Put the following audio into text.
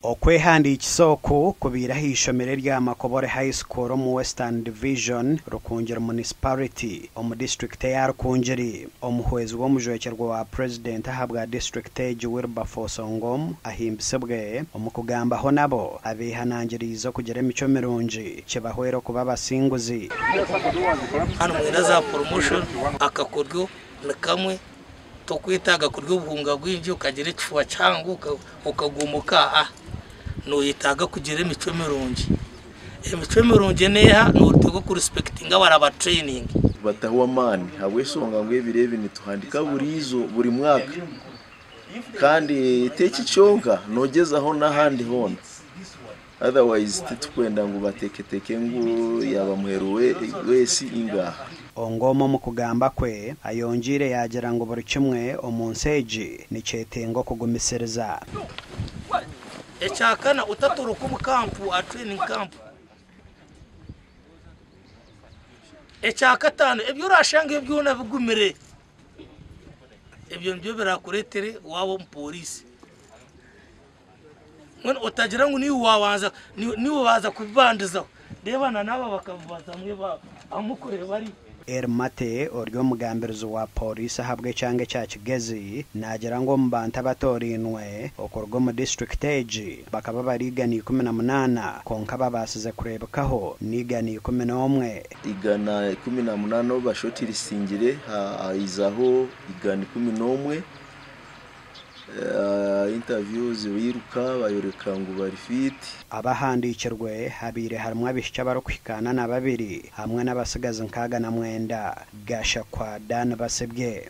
Okwehandiikisa oku kubaire aha ishomero erya Makobore High School omu Western Division, Rukungiri Municipality omu disiturikiti eya Rukungiri. Omuhwezi w'omujwekyerwa wa Purezidenti ahabwa disiturikiti egi Wilberforce Ongom ahimbisibwe omu kugambaho nabo abeehanangiriize okugira emicwe mirungi kibahwere okuba abasinguzi. Hanu mwine za promotion akakoryo nikamwe Tokwetaaga kurya obuhunga bwingi okagira ekifuba kihango okagomoka aa. Noyetaaga kugira emicwe mirungi. Emicwe mirungi neeha? Noteekwa kurisipekitinga abaraba tureyininga. Batahwa amaani ahabw'eshonga ngu ebiro ebi nituhandika buri mwaka kandi t'eki kyonka noogyezaho n'ahandi hoona. Otherwise titukwenda ngu bateketeke ngu yaba muheru w'esi ingaha. Ongoma omu kugamba kwe ayongyeire yaagira ngu buri kimwe omu nsi egi nikyetenga okugumisiriza. Ekyakana, otatoroka omu kampu, aha training camp. Ekyakataano, ebi oraashangeyo byona bigumire, ebyo nibyo biraakureetere waaba omupooriisi. Mbwenu otagira ngu niiwe waabanza, niiwe baaza kubibandizaho. Reeba na n'aba bakabibaza mwe ahu murikureeba hariya. Elly Mate ori omugambirizi wa Pooriisi ahabw'ekyanga ekya Kigezi naagira ngu omu bantu abatoorainwe okuruga omu disiturikiti egi bakaba bari 118 kwonka ababaasize kureebekaho ni 111. 118 obu bashotirisingire haizaho 111. Interviews bairuka bayoreka ngu bari fit. Abahandiikirwe habaire harimu abaishiki abarikuhika ana na babiri hamwe n'abatsigazi 69. Gashakwa Dan Basibye.